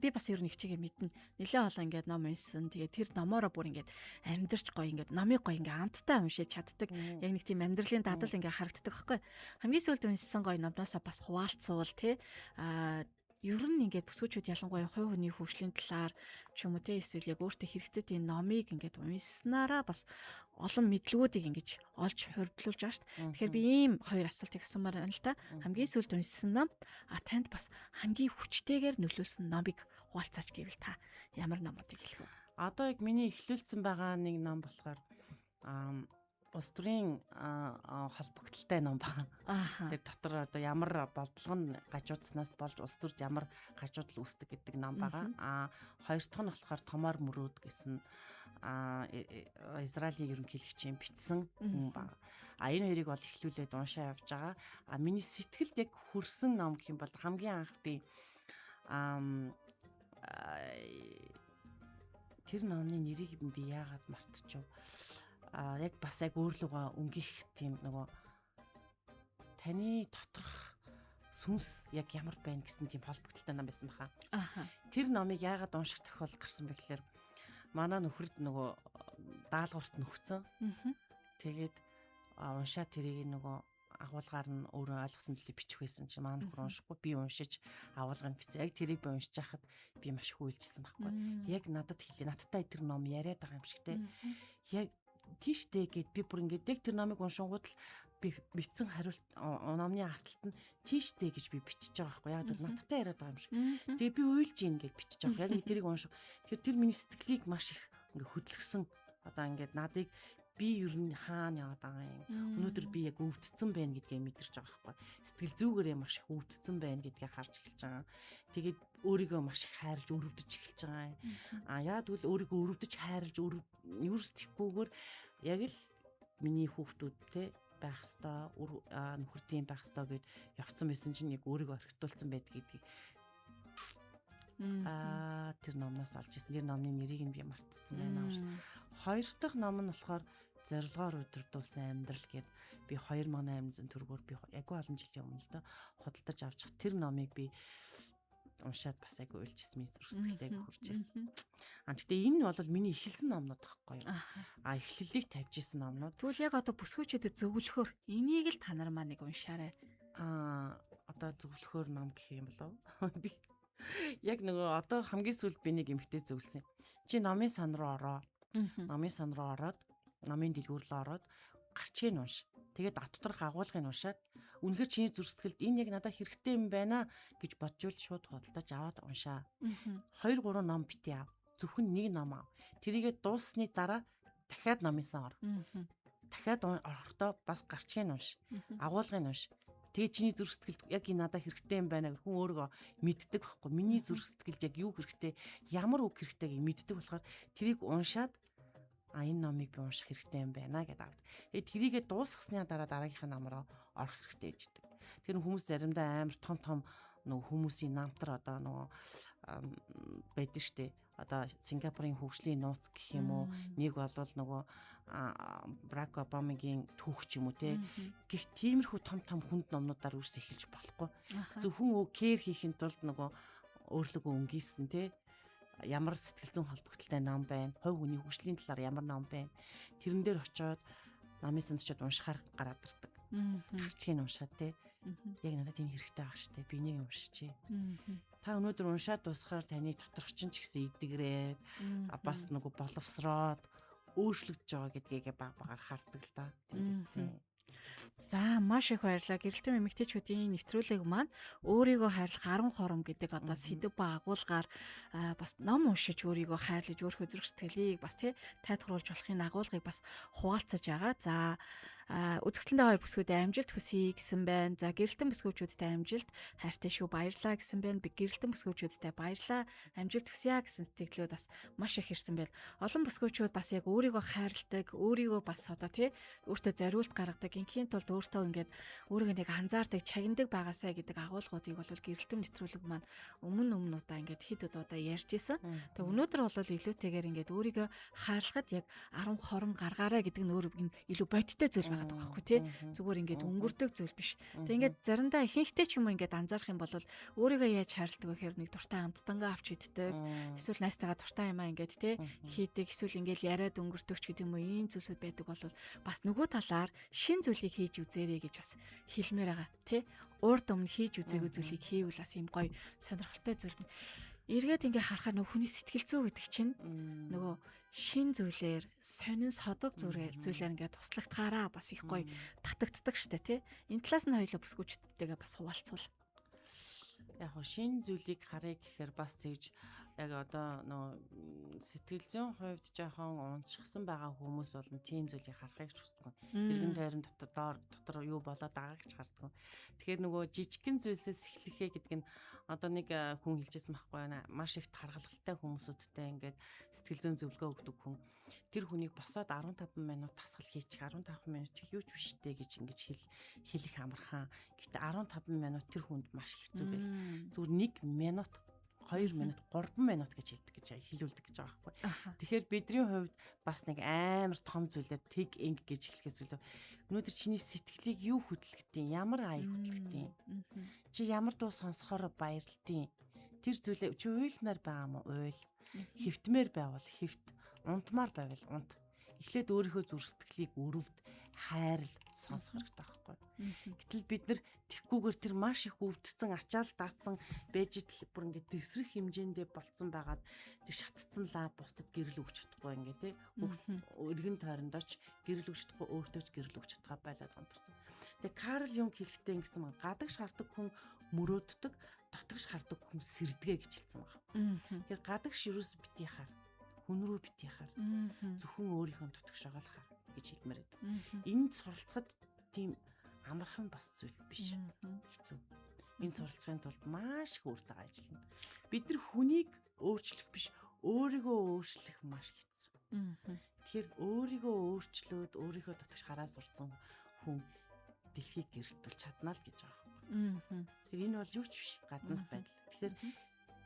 би бас ер нь хичээгээ мэднэ. Нилээ олон ингээд ном уншсан. Тэгээд тэр номоороо бүр ингээд амьдарч гоё, ингээд номыг гоё ингээд амттай уншиж чаддаг. Яг нэг тийм амьдралын дадал ингээд харагддаг байхгүй. Хамгийн сүүлд уншсан гоё номноосоо бас хуваалцвал, тий. Аа, ер нь ингээд бүсгүүчүүд ялангуяа хувь хүний хөгжлийн талаар ч юм уу, те, эсвэл яг өөртөө хэрэгцээтэй номыг ингээд уншсанараа бас олон мэдлэгүүдийг ингэж олж хоригдлуулж байгаа шүү дээ. Тэгэхээр би ийм хоёр асуултыг асуумаар байна л та. Хамгийн сүүлд уншсан ном, а танд бас хамгийн хүчтэйгээр нөлөөлсөн номыг хуваалцаач гэвэл та ямар номуудыг хэлэх вэ? Одоо яг миний эхлүүлсэн байгаа нэг ном болохоор улс төрийн холбогдлолтой ном байна. Тэр дотор одоо ямар бодлого нь гажуудснаас болж улс төрд ямар гажуудал үүсдэг гэдэг ном байгаа. А хоёр дахь нь болохоор Томоор мөрөөд гэсэн Израилийн ерөнхийлөгчийн бичсэн хүн байна. А энэ хоёрыг бол эхлүүлээд уншаа явж байгаа. А миний сэтгэлд яг хүрсэн ном гэх юм бол хамгийн анх би тэр номны нэрийг би яагаад мартчихв. А яг бас яг өөрлөгөө өнгөх тийм нөгөө таны доторх сүнс яг ямар байна гэсэн тийм холбогдлолтой ном байсан баха. Тэр номыг яагаад унших тохиолдол гарсан бэ гэхээр манай нөхөрд нөгөө даалгаварт нөхцөн. Тэгээд уншаа, тэрийг нөгөө агуулгаар нь өөрөө ойлгосон зүйлийг бичих байсан чинь манай нөхөр уншихгүй, би уншиж агуулгыг бичсэн. Яг тэрийг би уншиж байхад би маш хүйлжсэн байхгүй. Яг надад хэлээ. Надтай тэр ном яриад байгаа юм шиг те. Яг тийштэй гэд би бүр ингээд яг тэр номыг уншингууд л би бичсэн хариулт номны арталт нь тийштэй гэж би бичиж байгаа байхгүй. Яг бол надтай яриад байгаа юм шиг. Тэгээ би уйлж ийн гэж бичиж байгаа. Яг тэрийг унших. Тэгэхээр тэр миний сэтгэлийг маш их ингээ хөдөлгсөн. Одоо ингээд надыг би ер нь хаана яваад байгаа юм. Өнөөдөр би яг өвдсөн байна гэдгээ мэдэрч байгаа байхгүй. Сэтгэл зүгээрээ маш их өвдсөн байна гэдгээ харж эхэлж байгаа. Тэгээд өөрийгөө маш их хайрлж өрөвдөж эхэлж байгаа юм. А яа тэгвэл өөрийгөө өрөвдөж хайрлж ерөөс тэгхгүйгээр яг л миний хүүхдүүд те байх хэвээр, нөхөр тийм байх хэвээр гэд явцсан байсан чинь яг өөрийгөө орхитуулсан байдаг гэдгийг тэр номноос олж ирсэн. Тэр номны нэрийг нь би мартчихсан байна. Хоёр дахь ном нь болохоор зорилгоор удирдуулсан амьдрал гэд би 2800 төгрөгөөр би айгүй олон жилийн өмнө л доо худалдаж авч тэр номыг би уншаад бас айгүй уйлжсэн, миний зүрх сэтгэлд айгүй хүрч ирсэн. А гэхдээ энэ бол миний эхэлсэн номнууд байхгүй юу? А эхлэлийг тавьж исэн номнууд. Тэгвэл яг одоо бүсгүүчүүдэд зөвлөхөөр энийг л та нар маань нэг уншаарай. А одоо зөвлөхөөр ном гэх юм болов? Би яг нөгөө одоо хамгийн сүүлд би нэг эмэгтэй зөвлөсөн. Чи номын сан руу ороо. Номын сан руу ороод, номын дэлгүүр рүү ороод гарчгийг унш. Тэгээд доторх агуулгыг уншаад үнэхээр чиний зүрх сэтгэлд энэ яг надад хэрэгтэй юм байна гэж боджвол шууд худалдаж аваад уншаа. 2 3 ном битгий ав. Зөвхөн нэг ном ав. Тэрийгээ дууссаны дараа дахиад номын сан ор. Дахиад орохдоо бас гарчгийг унш. Агуулгыг унш. Тэгээ чиний зүрх сэтгэлд яг энэ надад хэрэгтэй юм байна гэх хүн өөрийгөө мэддэг байхгүй. Миний зүрх сэтгэлд яг юу хэрэгтэй, ямар үг хэрэгтэйг мэддэг болохоор тэрийг уншаад а энэ номыг би унших хэрэгтэй юм байна гэдээ авд. Тэгээ тэрийгэ дуусгасны дараа дараагийнхаа ном руу орох хэрэгтэй гэждэг. Тэр хүмүүс заримдаа амар том том нөгөө хүмүүсийн намтар одоо нөгөө байдаг штэ. Одоо Сингапурын хөгжлийн нууц гэх юм уу, нэг болвол нөгөө Барак Обамагийн түүх ч юм уу те. Гэх тиймэрхүү том том хүнд номнуудаар үрс эхэлж болохгүй. Зөвхөн care хийхин тулд нөгөө өөрлөгөө өнгийсэн те, ямар сэтгэл зүйн холбогдлолтой ном байна, хувь хүний хөгжлийн талаар ямар ном байна. Тэрэн дээр очиод намын санд очиод уншихаар гараад ирдэг. Гарчгийг уншаад те. Яг надад энэ хэрэгтэй байгаа штэ. Би энийг уншчихъя. Та өнөөдөр уншаад дуусахаар таны доторх чинь ч гэсэн идэгрээд бас нөгөө боловсроод өөрчлөгдөж байгаа гэдгийг баг багаар хардаг л да. Тэндээс тийм. За, маш их баярлалаа. Гэрэлтэн эмэгтэйчүүдийн нэвтрүүлэг маань өөрийгөө хайрлах 10 хором гэдэг одоо сэдэв ба агуулгаар бас ном уншиж өөрийгөө хайрлаж өөрийнхөө зүрх сэтгэлийг бас тий тайлгаруулж болохын агуулгыг бас хуваалцаж байгаа. За, Үзэсгэлэнтэй хоёр бүсгүйдээ амжилт хүсье гэсэн байна. За, гэрэлтэн бүсгүүчүүдтэй амжилт, хайртай шүү, баярлаа гэсэн байна. Би гэрэлтэн бүсгүүчүүдтэй баярлаа, амжилт хүсье гэсэн сэтгэлүүд бас маш их ирсэн байна. Олон бүсгүүчүүд бас яг өөрийгөө хайрладаг, өөрийгөө бас одоо тий өөртөө зориулт гаргадаг, инхийн тулд өөртөө ингээд өөрийгөө нэг анзаардаг, чагнадаг байгаасай гэдэг агуулгуудыг бол гэрэлтэн нэвтрүүлэг маань өмнө өмнө удаа ингээд хэд удаа ярьж исэн. Тэгээ өнөөдөр бол илүүтэйгээр ингээд өөрийгөө хайрлахад яг 10 хором гаргаарай гэдэг нь өөр илүү бодиттой зүйл байгаа байхгүй тий. Зүгээр ингээд өнгөрдөг зүйл биш. Тэгээ ингээд заримдаа ихэнхдээ ч юм уу ингээд анзаарах юм бол өөрийгөө яаж хайрладаг вэ гэхээр нэг дуртай амттангаа авч иддэг. Эсвэл найстайгаа дуртай юмаа ингээд тий хийдэг. Эсвэл ингээд яриад өнгөрдөг ч гэдэг юм уу, ийм зүйлсүүд байдаг бол бас нөгөө талаар шин зүйлийг хийж үзээрэй гэж бас хэлмээр байгаа тий. Урд өмнө хийж үзээгүй зүйлийг хийвэл бас ийм гоё сонирхолтой зүйл. Эргээд ингээ харахаар нөгөө хүний сэтгэл зүй гэдэг чинь нөгөө шин зүйлээр, сонин содог зүйлээр ингээ туслагдахаараа бас их гоё татагддаг штэ тий. Энэ талаас нь хоёлоо бүсгүүчдтэйгээ бас хуваалцвал. Яг хоо шин зүйлийг харъя гэхээр бас тэгж яг одоо нөө сэтгэл зүйн хувьд жоохон уншихсан байгаа хүмүүс бол тийм зүйлийг харахыг ч хүсдэг. Эргэн тойрон дотор доор дотор юу болоод байгааг ч харддаг. Тэгэхээр нөгөө жижигхэн зүйлсээс эхлэхээ гэдэг нь одоо нэг хүн хэлжсэн байхгүй юу? Маш их тархалтай хүмүүсүүдтэй ингээд сэтгэл зүйн зөвлөгөө өгдөг хүн. Тэр хүнийг босоод 15 минут тасгал хийчих, 15 минут юу ч биштэй гэж ингэж хэлэх амархан. Гэтэ 15 минут тэр хүнд маш хэцүү байл. Зүгээр 1 минут, 2 минут, 3 минут гэж хэлдэг гэж хэлүүлдэг гэж байгаа байхгүй. Тэгэхээр бидний хувьд бас нэг амар том зүйлээр тэг инг гэж эхлэхээс илүү өнөөдөр чиний сэтгэлийг юу хөдөлгөтийн, ямар аяг хөдөлгөтийн, чи ямар дуу сонсохоор баярлдیں۔ Тэр зүйлээ чи уйлмаар байгаа мó уйл. Хэвтмээр байвал хэвт, унтмаар байвал унт. Эхлээд өөрийнхөө зүрх сэтгэлийг өрөвд, хайрл, сонсох хэрэгтэй байхгүй. Гэтэл бид нар тэгхгүйгээр тэр маш их өвдсөн, ачаал даацсан байж итл бүр ингээд тэсрэх хэмжээндээ болцсон байгаад тэр шатцсан лаа бусдад гэрэл өгч чадахгүй ингээд тий. Эргэн тойрондоо ч гэрэл өгч чадахгүй, өөртөө ч гэрэл өгч чадхаа байлаад унтарсан. Тэгээ Карл Юнг хэлэхдээ ингэсэн баг: гадагш хардаг хүн мөрөөддөг, дотогш хардаг хүн сэрдэгэ гэж хэлсэн баг. Тэгэхээр гадагш ерөөс бити хар, хүн рүү бити хар. Зөвхөн өөрийнхөө дотогшоогоо л хар гэж хэлмээр байдаг. Энд суралцахад тийм амархан бас зүйл биш. Хэцүү. Энэ суралцахын тулд маш их өөртөө ажиллана. Бид нар хүнийг өөрчлөх биш, өөрийгөө өөрчлөх маш хэцүү. Тэгэхээр өөрийгөө өөрчлөөд өөрийнхөө дотогш хараа сурцсан хүн дэлхийг гэрэлтүүлж чадна л гэж байгаа байхгүй. Тэр энэ бол юу ч биш, гаднах байдал. Тэгэхээр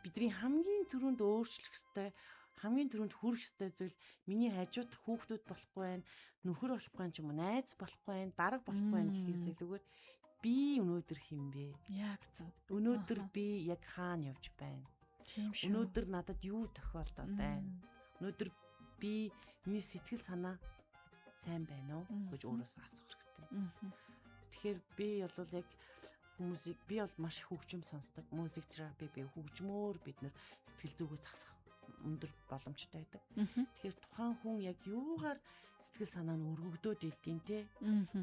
бидний хамгийн түрүүнд өөрчлөх ёстой, хамгийн түрүүнд хүрэх ёстой зүйл миний хажууд хүүхдүүд болохгүй байна, нөхөр болохгүй байна ч юм уу, найз болохгүй байна, дарга болохгүй байна гэхээс илүүгээр би өнөөдөр хэн бэ? Яг зөв. Өнөөдөр би яг хаана явж байна? Тийм шүү. Өнөөдөр надад юу тохиолдоод байна? Өнөөдөр би миний сэтгэл санаа сайн байна уу гэж өөрөөсөө асуух хэрэгтэй. Тэгэхээр би бол яг хүмүүсийг би бол маш их хөгжим сонсдог. Музик терапи би хөгжмөөр бид нэр сэтгэл зүгээс засах өндөр боломжтой байдаг. Тэгэхээр тухайн хүн яг юугаар сэтгэл санаа нь өргөгдөөд идэв те.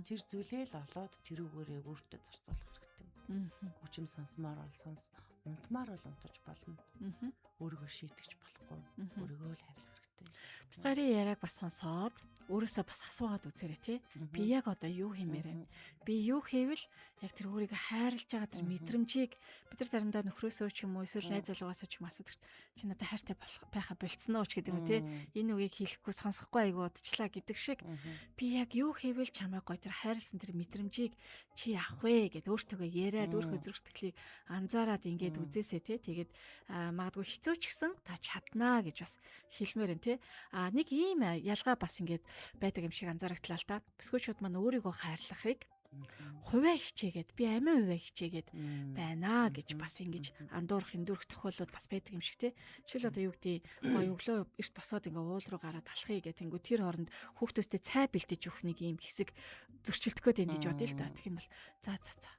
Тэр зүйлээ л олоод тэрүүгээрээ өөртөө зарцуулах хэрэгтэй. Хөгжим сонсомоор бол сонс, унтмаар бол унтаж болно. Өөрийгөө шийтгэж болохгүй. Өөрийгөө л хайрлах хэрэгтэй. Бид гарын яриаг бас сонсоод өөрөөсөө бас асуугаад үзээрэй те. Би яг одоо юу хиймээр байна? Би юу хийвэл яг тэр өөрийгөө хайрлаж байгаа тэр мэдрэмжийг бид нар заримдаа нөхрөөсөө ч юм уу эсвэл найз залуугаасаа ч юм асуудаг. Чи надад хайртай болох байха болцсон уу ч гэдэг юм те. Энэ үгийг хэлэхгүй сонсохгүй айгуу удчлаа гэдэг шиг би яг юу хийвэл чамайг гой тэр хайрлсан тэр мэдрэмжийг чи авах вэ гэд өөртөөгөө яриад өөрийнхөө зүрх сэтгэлийг анзаараад ингээд үзээсэй те. Тэгээд магадгүй хэцүү ч гэсэн та чаднаа гэж бас хэлмээр байна те. А нэг ийм ялгаа бас ингээд байдаг юм шиг анзаарагдлаа л та. Бүсгүүчүүд маань өөрийгөө хайрлахыг хувиа хичээгээд би амин хувиа хичээгээд байна гэж бас ингэж андуурах эндүрэх тохиолдол бас байдаг юм шиг те. Жишээл одоо юу гэдэг гоё өглөө эрт босоод ингээ уул руу гараад алхахыг гэх тэнгүү тэр хооронд хүүхдүүдтэй цай бэлдэж өгөх нэг ийм хэсэг зөрчилдөх гээд байна гэж бодъё л та. Тэгэх юм бол за за за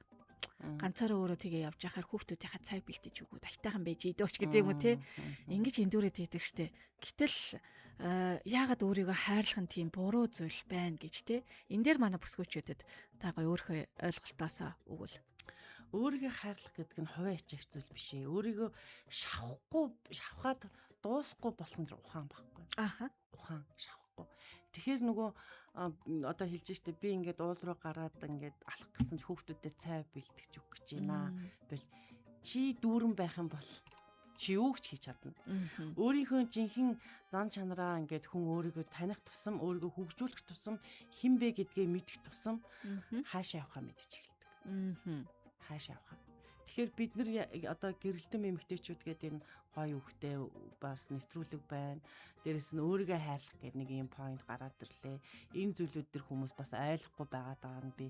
ганцаараа өөрөө тэгээ явж байхаар хүүхдүүдийнхээ цай бэлдэж өгөөд аятайхан байж идөөч гэдэг юм уу те. Ингэж эндүүрээд хийдэг штэ. Гэтэл яагаад өөрийгөө хайрлах нь тийм буруу зүйл байна гэж те. Энэ дээр манай бүсгүүчүүдэд та гоё өөрийнхөө ойлголтоосоо өгвөл. Өөрийгөө хайрлах гэдэг нь хувиа хичээх зүйл биш ээ. Өөрийгөө шавахгүй, шавхаад дуусахгүй болох нь ухаан байхгүй. Аха. Ухаан шавахгүй. Тэгэхээр нөгөө одоо хэлж штэ би ингээд уул руу гараад ингээд алах гэсэн ч хүүхдүүдэд цай бэлтгэж өгөх гэж байна. Бэл чи дүүрэн байх юм бол чи юу ч хийж чадна. Өөрийнхөө жинхэнэ зан чанараа ингээд хүн өөрийгөө таних тусам, өөрийгөө хөгжүүлэх тусам, хэн бэ гэдгээ мэдэх тусам хаашаа явахаа мэдчих эхэлдэг. Хаашаа явахаа. Тэгэхээр бид нар одоо гэрэлтэн эмэгтэйчүүд гэдэг энэ гоё үхтэй бас нэвтрүүлэг байна. Дээрэс нь өөрийгөө хайрлах гэдэг нэг юм point гараад ирлээ. Энэ зүйлүүд төр хүмүүс бас ойлгохгүй байгаад байгаа нь би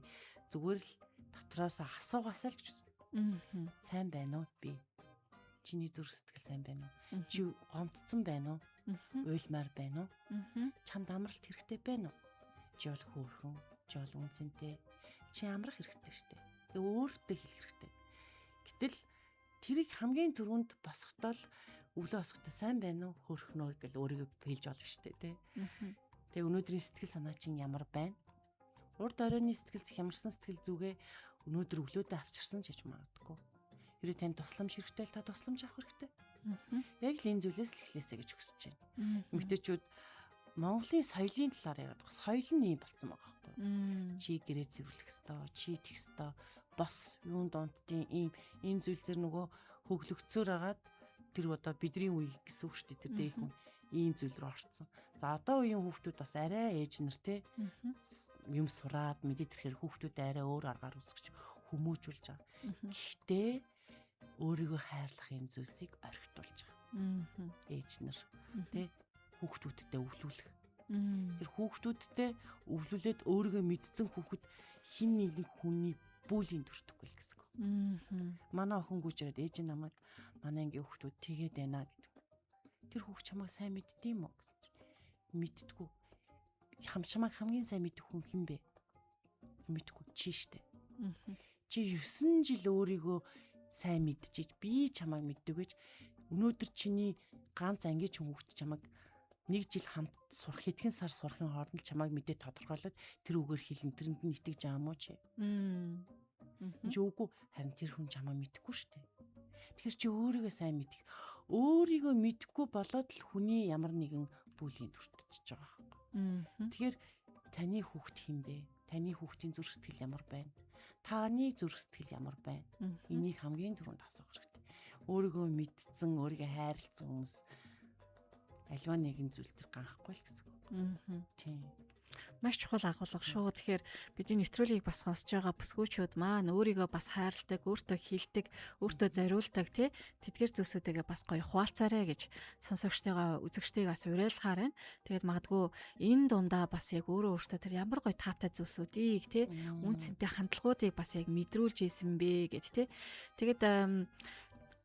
зүгээр л дотроос асуугаасаа л гэж үзсэн. Сайн байна уу би? Чиний зүрх сэтгэл сайн байна уу? Чи гомдсон байна уу? Уйлмаар байна уу? Чамд амралт хэрэгтэй байна уу? Чи бол хөөрхөн, чи бол үнцэнтэй. Чи амрах хэрэгтэй штэ. Тэгээ өөртөө хэлэх хэрэгтэй. Гэтэл тэрийг хамгийн түрүүнд босготоо л өглөө босготоо сайн байна уу? Хөөрхөн үү гэл өөрийгөө хэлж болно штэ, тий. Тэгээ өнөөдрийн сэтгэл санаа чинь ямар байна? Урд оройны сэтгэл хямарсан сэтгэл зүгээ өнөөдөр өглөөдөө авчирсан ч гэж магадгүй. Хэрвээ танд тусламж хэрэгтэй л та тусламж авах хэрэгтэй. Яг л энэ зүйлээс л эхлээсэй гэж хүсэж байна. Эмэгтэйчүүд Монголын соёлын талаар яриад байгаа. Соёл нь ийм болцсон байгаа байхгүй юу? Чи гэрээ цэвэрлэх ёстой, чи тэгэх ёстой. Бос юун донтдын ийм энэ зүйлсээр нөгөө хөглөгцөөр агаад тэр одоо бидний үе гэсэн үг шүү дээ. Тэр дэх хүн ийм зүйл рүү орцсон. За одоо үеийн хүүхдүүд бас арай ээж нар те юм сураад мэдээд ирэхээр хүүхдүүд арай өөр аргаар үсгэж хүмүүжүүлж байгаа. Гэхдээ өөрийгөө хайрлах юм зүйлсийг орхитуулж байгаа. Ээж нар тэ хүүхдүүдтэй өвлүүлэх. Тэр хүүхдүүдтэй өвлүүлээд өөрийгөө мэдсэн хүүхэд хин нэгэн хүний бүлийн төртөхгүй л гэсэн үг. Манай охин гүйж ирээд ээж намайг манай ангийн хүүхдүүд тэгээд байна гэдэг. Тэр хүүхд чамайг сайн мэддэм юм уу гэсэн чинь мэддэггүй. Чамайг хамгийн сайн мэдэх хүн хэн бэ? Мэдгүй чи штэ. Чи 9 жил өөрийгөө сайн мэдчихэж би чамайг мэддэг гэж өнөөдөр чиний ганц ангийн ч хүүхд чамайг нэг жил хамт сурах хэдхэн сар сурахын хооронд л чамайг мэдээ тодорхойлоод тэр үгээр хэлнэ тэрэнд нь итгэж байгаа юм уу чи? Чи үгүй харин тэр хүн чамайг мэдэхгүй штэ. Тэгэхээр чи өөрийгөө сайн мэдэх. Өөрийгөө мэдэхгүй болоод л хүний ямар нэгэн бүлгийн төртөж байгаа байхгүй. Тэгэхээр таны хүүхэд хэн бэ? Таны хүүхдийн зүрх сэтгэл ямар байна? Таны зүрх сэтгэл ямар байна? Энийг хамгийн түрүүнд асуух хэрэгтэй. Өөрийгөө мэдсэн, өөрийгөө хайрлцсан хүмүүс альва нэгэн зүйл төр ганхгүй л гэсэн үг. Тийм. Маш чухал агуулга шүү. Тэгэхээр бидний нэвтрүүлгийг бас сонсож байгаа бүсгүүчүүд маань өөрийгөө бас хайрладаг, өөртөө хилдэг, өөртөө зориулдаг тий тэдгэр зүйлсүүдээ бас гоё хуваалцаарай гэж сонсогчтойгоо үзэгчтэйг бас уриалгаар байна. Тэгээд магадгүй энэ дундаа бас яг өөрөө өөртөө тэр ямар гоё таатай зүйлсүүдийг тий үн цэнтэй хандлагуудыг бас яг мэдрүүлж исэн бэ гэд тий. Тэгээд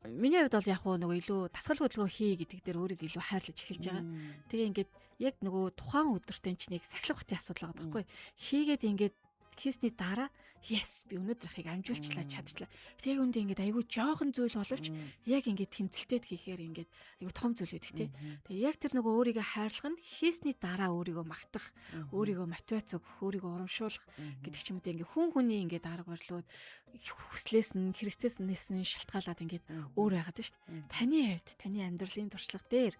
миний хувьд бол яг хуу нөгөө илүү дасгал хөдөлгөөн хий гэдэг дээр өөрийгөө илүү хайрлаж эхэлж байгаа. Тэгээ ингээд яг нөгөө тухайн өдөртөө чинь нэг сахилга батын асуудал байгаа байхгүй. Хийгээд ингээд хийсний дараа yes би өнөөдөр ихийг амжуулчлаа чадчлаа. Тэгээ үндэ ингээд айгүй жоохон зүйл боловч яг ингээд тэмцэлтэд хийхээр ингээд айгүй том зүйл байдаг тий. Тэгээ яг тэр нөгөө өөрийгөө хайрлах нь хийсний дараа өөрийгөө магтах, өөрийгөө мотивац өгөх, өөрийгөө урамшуулах гэдэг ч юм уу ингээд хүн хүний ингээд арга барилууд хүслээс нь хэрэгцээс нь шалтгаалаад ингээд өөр байгаад байна шүү дээ. Таны хувьд таны амьдралын туршлага дээр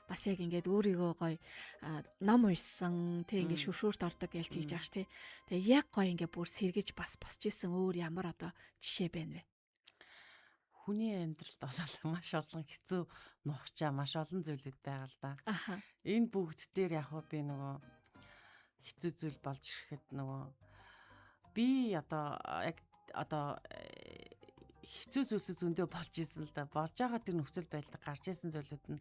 бас яг ингээд өөрийгөө гоё ном уншсан тий ингээд шүршүүрт ордог гэж тэгж байгаа ш тий. Тэгээ яг гоё ингээд бүр сэргэж бас босч исэн өөр ямар одоо жишээ байна вэ? Хүний амьдралд бас маш олон хэцүү нухчаа маш олон зүйлүүд байгаа л да. Энэ бүгд дээр яг би нөгөө хэцүү зүйл болж ирэхэд нөгөө би одоо яг одоо хэцүү зүйлсүүд зөндөө болж исэн л да. Болж байгаа тэр нөхцөл байдалд гарч исэн зүйлүүд нь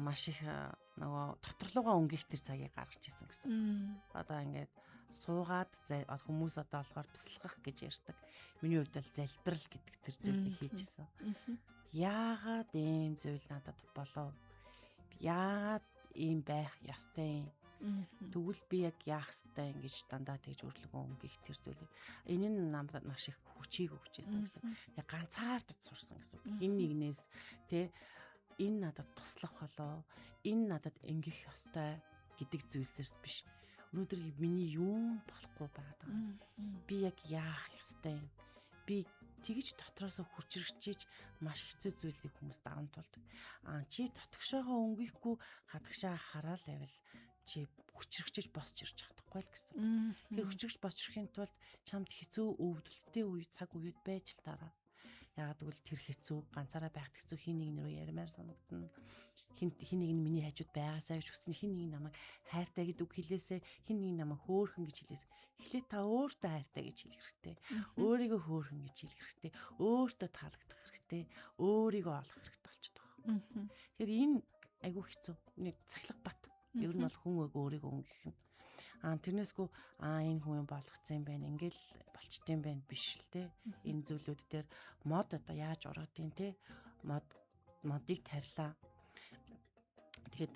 маш их нөгөө дотрлуугаа өнгөх тэр цагийг гаргаж исэн гэсэн. Одоо ингээд суугаад хүмүүс одоо болохоор бясалгах гэж ярьдаг. Миний хувьд бол залбирал гэдэг тэр зүйлийг хийж исэн. Яагаад ийм зүйл надад болов? Яагаад ийм байх ёстой юм? Тэгвэл би яг яах ёстой ингэж дандаа тэгж өрлөгөө өнгөх тэр зүйлийг. Энэ нь намайг маш их хүчийг өгч исэн гэсэн. Яг ганцаардаж сурсан гэсэн. Хин нэгнээс тэ энэ надад туслах болоо, энэ надад ингэх ёстой гэдэг зүйлсээс биш. Өнөөдөр миний юу болохгүй байгаад байгаа. Би яг яах ёстой юм? Би тэгж дотроосоо хүчрэгчиж маш хэцүү зүйлийг хүмүүс даван туулдаг. Аа чи дотгошоогоо өнгөхгүй хадагшаа хараал байвал Чи хүчрхэж босч ирж чадахгүй л гэсэн. Тэгэхээр хүчрхэж босч ирэхийн тулд чамд хэцүү өвдөлттэй үе цаг үеуд байж л дараа. Яагаад гэвэл тэр хэцүү ганцаараа байхад хэцүү, хин нэг рүү ярмаар санагдана. Хин хин нэг нь миний хажууд байгаасаа гэж хүснэ, хин нэг намайг хайртай гэдэг үг хэлээсээ, хин нэг намайг хөөхөн гэж хэлээсээ. Эхлээд та өөртөө хайртай гэж хэлэх хэрэгтэй. Өөрийгөө хөөхөн гэж хэлэх хэрэгтэй. Өөртөө таалагдах хэрэгтэй. Өөрийгөө олох хэрэгтэй болчиход байгаа. Тэгэхээр энэ айгүй хэцүү. Нэг цахилга бат. Ер нь бол хүн өөрийгөө өнгөх нь. Тэрнээсгүй энэ хүн болгоцсон юм байна. Ингээл болчтой юм байна биш л те. Энэ зүйлүүд дээр мод одоо яаж ургадیں те. Модыг тарилаа. Тэгэхэд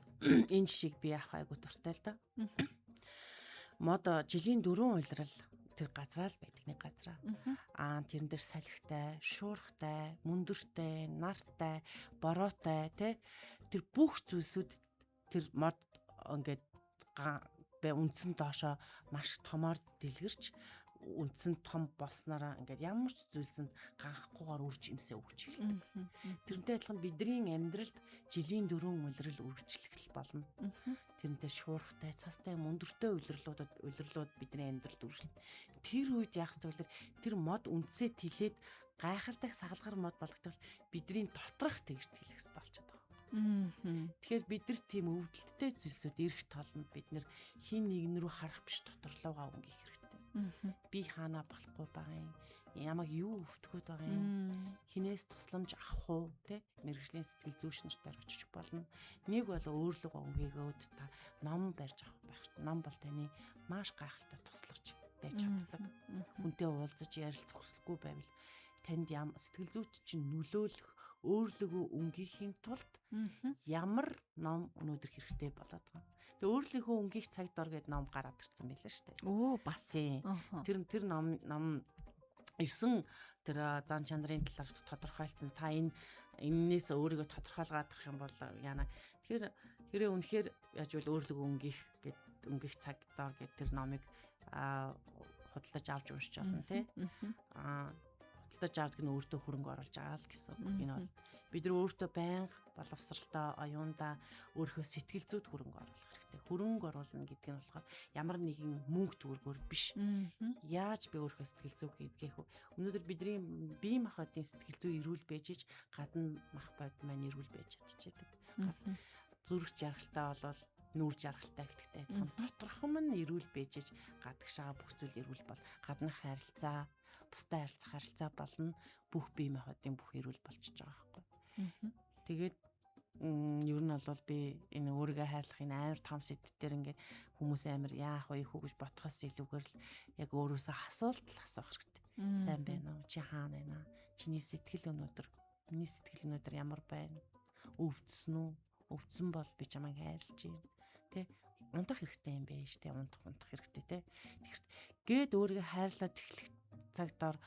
энэ жишээг би авах айгу дуртай л да. Мод жилийн 4 улирал тэр газраа л байдаг, нэг газраа. Тэрэн дээр салхитай, шуурхтай, мөндөртэй, нартай, бороотой те. Тэр бүх зүйлсүүд тэр мод ингээд үндсэн доошоо маш томоор дэлгэрч, үндсэн том болсноороо ингээд ямар ч зүйлсэнд ганхахгүйгээр үрж имсээ өгч эхэлдэг. Тэрнтэй адилхан бидний амьдралд жилийн 4 улирал үргэлжлэх болно. Тэрнтэй шуурхтай, цастай, мөндөртэй улирлууд бидний амьдралд үргэлжлэнэ. Тэр үед яах ёстой вэ? Тэр мод үндсээ тэлээд гайхалтай сагалгар мод болгохтол бидний доторх тэгж тэлэх ёстой болчиход байгаа. Тэгэхээр бид нар тийм өвдөлттэй зүйлсүүд ирэх толонд бид нэр хин нэгэн рүү харах биш, доторлуугаа өнгөх хэрэгтэй. Би хаана болохгүй байгаа юм? Ямаг юу өвтгөхөд байгаа юм? Хинээс тусламж авах уу? Тэ? Мэргэжлийн сэтгэл зүйч нартай очиж болно. Нэг бол өөрлөгөө өнгийгөөд та ном барьж авах байх. Ном бол таны маш гайхалтай туслагч байж чаддаг. Хүнтэй уулзаж ярилцах хүсэлгүй байвал танд ям сэтгэл зүйч чинь нөлөөлөх, өөрлөгөө өнгөхийн тулд ямар ном өнөөдөр хэрэгтэй болоод байгаа. Тэгээ өөрлөгөө өнгөх цаг дор гээд ном гараад ирсэн байлаа шүү дээ. Өө бас. Тэр ном 9 тэр зан чанарын талаар тодорхойлцсон. Та энэнээс өөрийгөө тодорхойлгаад гарах юм бол яана. Тэгэхээр хэрэг үнэхээр яаж бол өөрлөгөө өнгөх гэд өнгөх цаг дор гэд тэр номыг худалдаж авч уншиж болно тий. Худалдаж авдаг нь өөртөө хөрөнгө оруулж байгаа л гэсэн үг. Энэ бол бид нар өөртөө байнга боловсралтай, оюундаа өөрийнхөө сэтгэл зүйд хөрөнгө оруулах хэрэгтэй. Хөрөнгө оруулна гэдэг нь болохоор ямар нэгэн мөнгө төгрөгөөр биш. Яаж би өөрийнхөө сэтгэл зүй гэдгийг вэ? Өнөөдөр бидний бие махбодын сэтгэл зүй эрүүл байж ич гадна мах бод маань эрүүл байж чадчихэдэг. Зүрх жаргалтай болвол нүүр жаргалтай гэдэгтэй адилхан доторх нь эрүүл байж ич гадагшаа бүх зүйл эрүүл бол гаднах харилцаа, бусдад харилцах харилцаа болно, бүх бие махбодын бүх эрүүл болчихж байгаа байхгүй. Тэгээд ер нь бол би энэ өөрийгөө хайрлах энэ амар том сэдв дээр ингээд хүмүүс амар яах вэ хүү гэж ботхоос илүүгээр л яг өөрөөсөө асуулт л асуух хэрэгтэй. Сайн байна уу? Чи хаана байна? Чиний сэтгэл өнөөдөр, миний сэтгэл өнөөдөр ямар байна? Өвдсөн үү? Өвдсөн бол би чамайг хайрлаж байна. Тэ? Унтах хэрэгтэй юм байна штэ. Унтах хэрэгтэй те. Тэгэхээр гээд өөрийгөө хайрлаад эхлэх цаг дор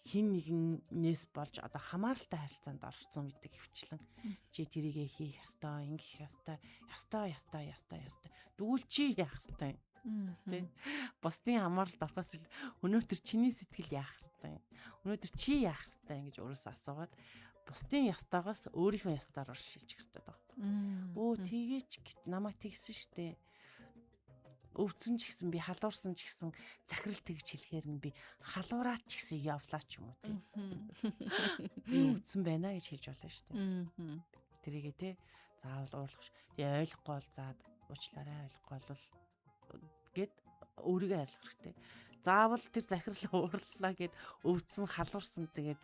хин нэгнээс болж одоо хамааралтай харилцаанд орцсон гэдэг хвчлэн чи тэрийгэ хийх ёстой, ингэх ёстой, ёстой, ёстой, ёстой, ёстой. Тэгвэл чи яах ёстой юм? Тэ? Бусдын хамааралд орохоос ил өнөөдөр чиний сэтгэл яах ёстой юм? Өнөөдөр чи яах ёстой юм гэж өөрөөсөө асуугаад бусдын ёстойгоос өөрийнхөө ёстоор шилжих ёстой байгаа. Өө тэгээч намайг тэгсэн штэ. Өвдсөн ч гэсэн би халуурсан ч гэсэн захирал тэгж хэлэхээр нь би халуураад ч гэсэн явлаа ч юм уу тий. Би өвдсөн байна гэж хэлж болно шүү дээ. Тэрийгээ тий заавал уурлах. Тэгээ ойлгохгүй бол заад уучлаарай, ойлгохгүй бол гэд өөрийгөө хайрлах хэрэгтэй. Заавал тэр захирал уурлаа гэд өвдсөн халуурсан тэгээд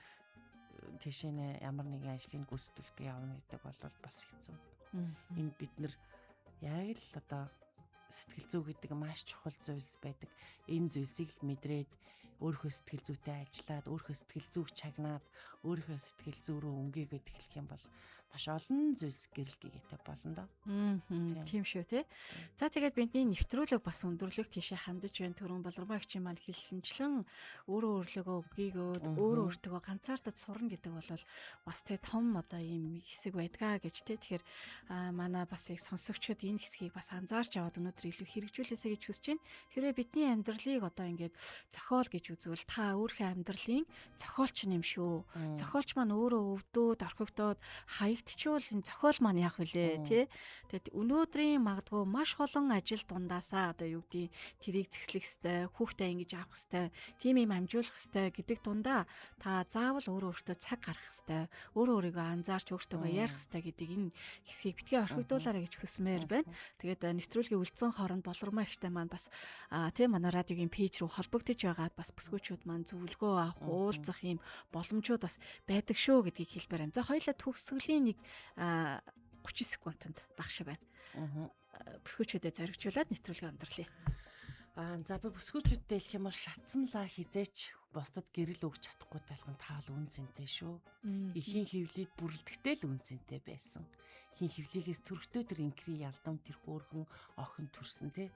тийшээ нэ ямар нэгэн ажлын гүйцэтгэлгүй явна гэдэг бол бас хэцүү. Энэ бид нар яг л одоо сэтгэл зүй гэдэг маш чухал зүйлс байдаг. Энэ зүйлсийг л мэдрээд өөрийнхөө сэтгэл зүйтэй ажиллаад, өөрийнхөө сэтгэл зүйг чагнаад, өөрийнхөө сэтгэл зүй рүү өнгийгээд эхлэх юм бол маш олон зүйлс гэрэл гэгээтэй болно доо. Тийм шүү тий. За тэгээд бидний нэвтрүүлэг бас өндөрлөх тийшээ хандаж байна. Түрүүн Болормоо эгчийн маань хэлсэнчлэн өөрөө өөрлөгөө өвгийгөөд өөрөө өөртөө ганцаардаж сурна гэдэг бол бас тий том одоо ийм хэсэг байдгаа гэж тий. Тэгэхээр манай бас яг сонсогчид энэ хэсгийг бас анзаарч аваад өнөөдөр илүү хэрэгжүүлээсэй гэж хүсэж байна. Хэрвээ бидний амьдралыг одоо ингээд зохиол гэж үзвэл та өөрийнхөө амьдралын зохиолч юм шүү. Зохиолч маань өөрөө өвдөөд, орхигдоод, нэгтчүүл энэ зохиол маань яах вүлээ тий. Тэгэд өнөөдрийн магадгүй маш олон ажил дундаасаа одоо юу гэдгийг тэрийг зэгслэх хэвээр, хүүхдээ ингэж авах хэвээр, тийм юм амжуулах хэвээр гэдэг дундаа та заавал өөрөө өөртөө цаг гаргах хэвээр, өөрөө өөрийгөө анзаарч өөртөөгөө ярих хэвээр гэдэг энэ хэсгийг битгий орхигдуулаарай гэж хүсмээр байна. Тэгээд нэвтрүүлгийн үлдсэн хооронд Болормоо ихтэй маань бас тийм манай радиогийн пэйж рүү холбогдож байгаад бас бүсгүүчүүд маань зөвлөгөө авах, уулзах юм боломжууд бас байдаг шүү гэдгийг хэлбэр байна. За хоёлаа төгсгөлийн нэг 30 секундэд баг шиг байна. Бүсгүүчүүдэд зоригжуулаад нэвтрүүлгээ өндөрлөе. За би бүсгүүчүүдтэй хэлэх юм бол шатсан лаа хизээч бусдад гэрэл өгч чадахгүй тайлхан таал үн цэнтэй шүү. Ихийн хөвлөд бүрэлдэхтэй л үн цэнтэй байсан. Ихийн хөвлөгөөс төрхтөө тэр инкри ялдам тэр хөөрхөн охин төрсөн те.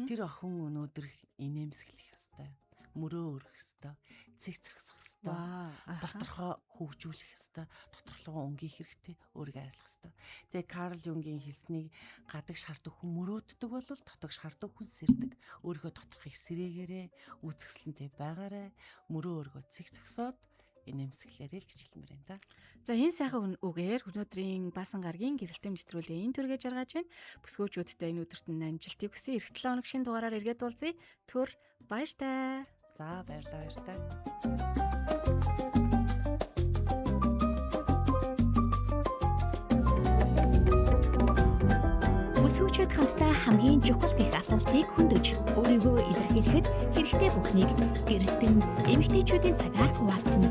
Тэр охин өнөөдөр инээмсэглэх ёстой. Мөрөө өрөх ёстой. Цэг зогсох ёстой. Доторхоо хөгжүүлэх ёстой. Доторхлогоо өнгөх хэрэгтэй. Өөрийгөө арилгах ёстой. Тэгээ Карл Юнгийн хэлснийг гадагш хардаг хүн мөрөөддөг бол дотогш хардаг хүн сэрдэг. Өөрийнхөө доторхыг сэрээгээрээ, үзэсгэлэнтэй байгаарай. Мөрөө өргөө цэг зогсоод инээмсэглээрэй л гэж хэлмээр байна да. За энэ сайхан үгээр өнөөдрийн Баасан гарагийн гэрэлтэм нэвтрүүлгээ энэ төргөө жаргаж байна. Бүсгүүчүүдтэй энэ өдөрт нь амжилтыг хүсье. Ирэх 7 хоног шинэ дугаараар эргээд уулзъя. Түр баяртай. За баярлалаа баяртай. Бүсгүүчүүд хамтдаа хамгийн чухал гэх асуултыг хөндөж, өөрийгөө илэрхийлэхэд хэрэгтэй бүхнийг гэрэлтэн эмэгтэйчүүдийн цагаар хуваалцна.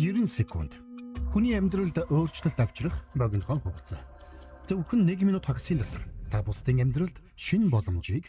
Ерэн секунд. Хүний амьдралд өөрчлөлт авчрах богинохон хугацаа. Зөвхөн 1 минут хагасын дотор та бусдын амьдралд шинэ боломжийг